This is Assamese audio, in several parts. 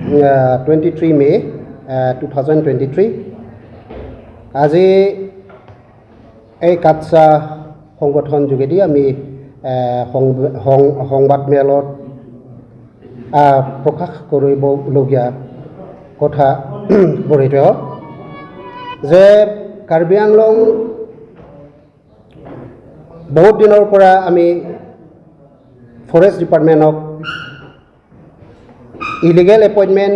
23 May 2023। আজি এই কাটছা সংগঠন যোগেদি আমি সংবাদমেলত প্ৰকাশ কৰিবলগীয়া কথা বৰ্ণিত যে কাৰ্বি আংলং বহুত দিনৰ পৰা আমি ফৰেষ্ট ডিপাৰ্টমেণ্টক ইলিগেল এপইণ্টমেণ্ট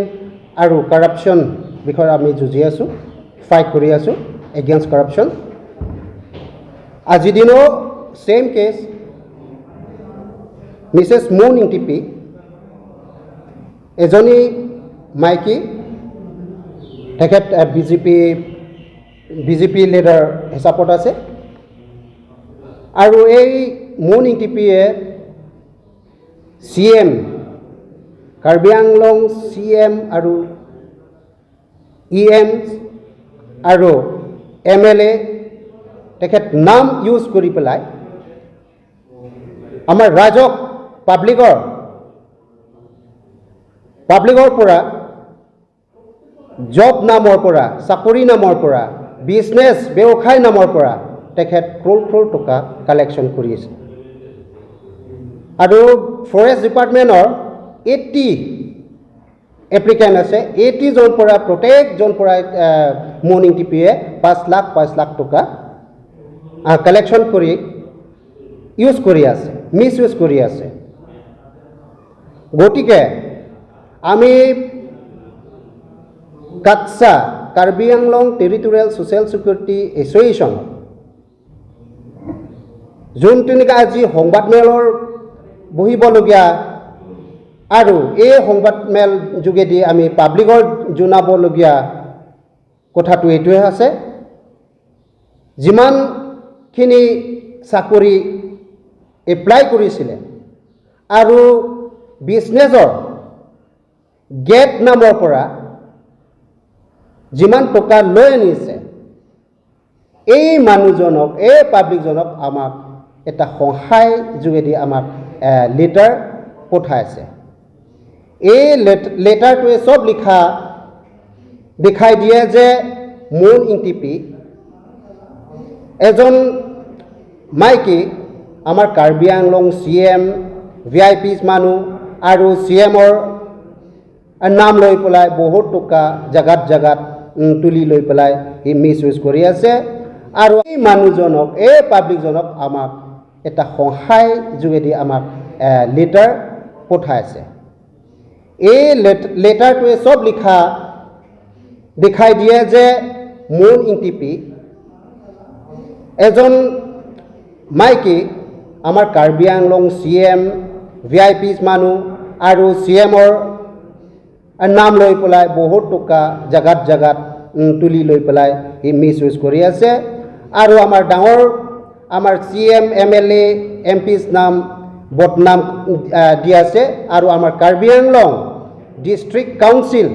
আৰু কাৰাপশ্যন বিষয়ে আমি যুঁজি আছোঁ, ফাইট কৰি আছোঁ এগেইনষ্ট কাৰাপশ্যন। আজিৰ দিনো same case, Mrs Moon Ingtipi, এজনী মাইকী, তেখেত বিজেপি লিডাৰ হিচাপত আছে আৰু এই মুন ইংটিপিয়ে C M, Karbi Anglong C M আৰু ই এম আৰু এম এল এ, তেখেত নাম ইউজ কৰি পেলাই আমাৰ ৰাইজক, পাব্লিকৰ পৰা জব নামৰ পৰা, চাকৰি নামৰ পৰা, বিজনেছ ব্যৱসায় নামৰ পৰা তেখেত ক্ৰ'ৰ ক্ৰ'ৰ টকা কালেকশ্যন কৰি আছে। আৰু ফৰেষ্ট ডিপাৰ্টমেণ্টৰ 80 এপ্লিকেণ্ট আছে, 80জন পৰা প্ৰত্যেকজন পৰা মুন ইংটিপিয়ে 5 লাখ 5 লাখ টকা কালেকশ্যন কৰি ইউজ কৰি আছে, মিছ ইউজ কৰি আছে। গতিকে আমি KATSA, Karbi Anglong territorial social security association, যোনটো নেকি আজি সংবাদমেলৰ বহিবলগীয়া আৰু এই সংবাদমেল যোগেদি আমি পাব্লিকৰ জনাবলগীয়া কথাটো এইটোৱে আছে, যিমানখিনি চাকৰি এপ্লাই কৰিছিলে আৰু বিজনেছৰ গেট নামৰ পৰা যিমান টকা লৈ আনিছে, এই মানুহজনক, এই পাব্লিকজনক আমাক এটা সহায় যোগেদি আমাক লেটাৰ পঠাইছে। এই লেটাৰটোৱে চব লিখা দেখাই দিয়ে যে মুন ইংটিপি এজন মাইকী আমাৰ Karbi Anglong C M, V I Ps মানুহ আৰু চি এমৰ নাম লৈ পেলাই বহুত টকা জেগাত জেগাত তুলি লৈ পেলাই সি মিছ ইউজ কৰি আছে। আৰু এই মানুহজনক, এই পাব্লিকজনক আমাক এটা সহায় যোগেদি আমাক লেটাৰ পঠাইছে। এই লেটাৰটোৱে চব লিখা দেখাই দিয়ে যে মুন ইংটিপি এজন মাইকী আমাৰ Karbi Anglong C M, V I Ps মানুহ আৰু চি এমৰ নাম লৈ পেলাই বহুত টকা জেগাত জেগাত তুলি লৈ পেলাই সি মিছ ইউজ কৰি আছে। আৰু আমাৰ ডাঙৰ আমাৰ চি এম, এম এল এ, এম পিছ নাম বদনাম দি আছে আৰু আমাৰ কাৰ্বি আংলং ডিষ্ট্ৰিক্ট কাউন্সিল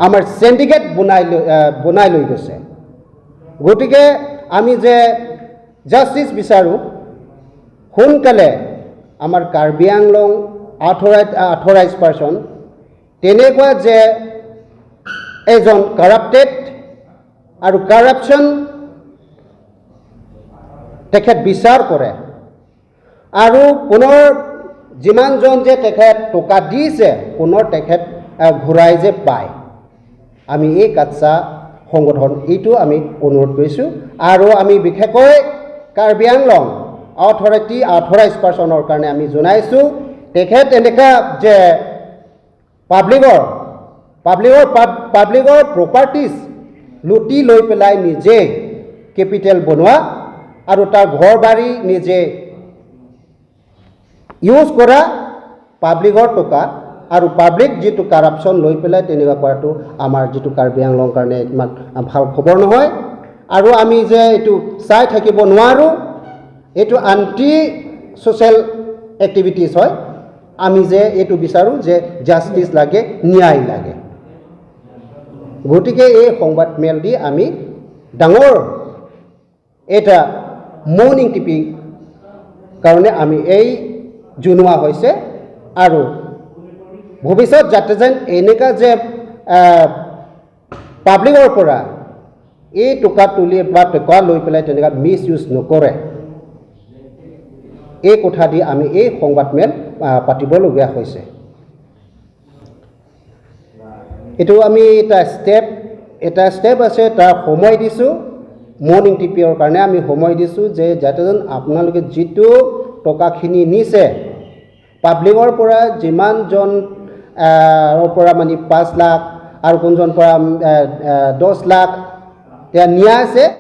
আমাৰ চিণ্ডিকেট বনাই লৈ গৈছে। গতিকে আমি যে জাষ্টিছ বিচাৰোঁ, সোনকালে আমাৰ কাৰ্বি আংলং আথৰাইজ পাৰ্চন তেনেকুৱা যে এজন কাৰাপ্টেড আৰু কাৰাপশ্যন তেখেত বিচাৰ কৰে আৰু পুনৰ যিমানজন যে তেখেত টকা দিছে, পুনৰ তেখেত ঘূৰাই যে পায়, আমি এই কাটছা সংগঠন এইটো আমি অনুৰোধ কৰিছোঁ। আৰু আমি বিশেষকৈ কাৰ্বি আংলং অথৰিটি, আথৰাইজ পাৰ্চনৰ কাৰণে আমি জনাইছোঁ, তেখেত এনেকুৱা যে পাব্লিকৰ প্ৰপাৰ্টিজ লুটি লৈ পেলাই নিজে কেপিটেল বনোৱা আৰু তাৰ ঘৰ বাৰী নিজে ইউজ কৰা পাব্লিকৰ টকা আৰু পাব্লিক যিটো কাৰাপশ্যন লৈ পেলাই তেনেকুৱা কৰাটো আমাৰ যিটো কাৰ্বি আংলং কাৰণে ইমান ভাল খবৰ নহয়। আৰু আমি যে এইটো চাই থাকিব নোৱাৰোঁ, এইটো আণ্টি ছ'চিয়েল এক্টিভিটিছ হয়। আমি যে এইটো বিচাৰোঁ যে জাষ্টিছ লাগে, ন্যায় লাগে। গতিকে এই সংবাদ মেল দি আমি ডাঙৰ এটা মুন ইংটিপি কাৰণে আমি এই জনোৱা হৈছে। আৰু ভৱিষ্যত যাতে যেন এনেকুৱা যে পাব্লিকৰ পৰা এই টকা তুলি বা টকা লৈ পেলাই তেনেকুৱা মিছ ইউজ নকৰে, এই কথা দি আমি এই সংবাদমেল পাতিবলগীয়া হৈছে। এইটো আমি এটা ষ্টেপ আছে, তাৰ সময় দিছোঁ। মৰ্ণিং টি পিৰ কাৰণে আমি সময় দিছোঁ যে যাতে যেন আপোনালোকে যিটো টকাখিনি নিছে পাব্লিকৰ পৰা, যিমানজন পৰা মানে 5 লাখ আৰু কোনজন পৰা 10 লাখ এতিয়া নিয়া আছে।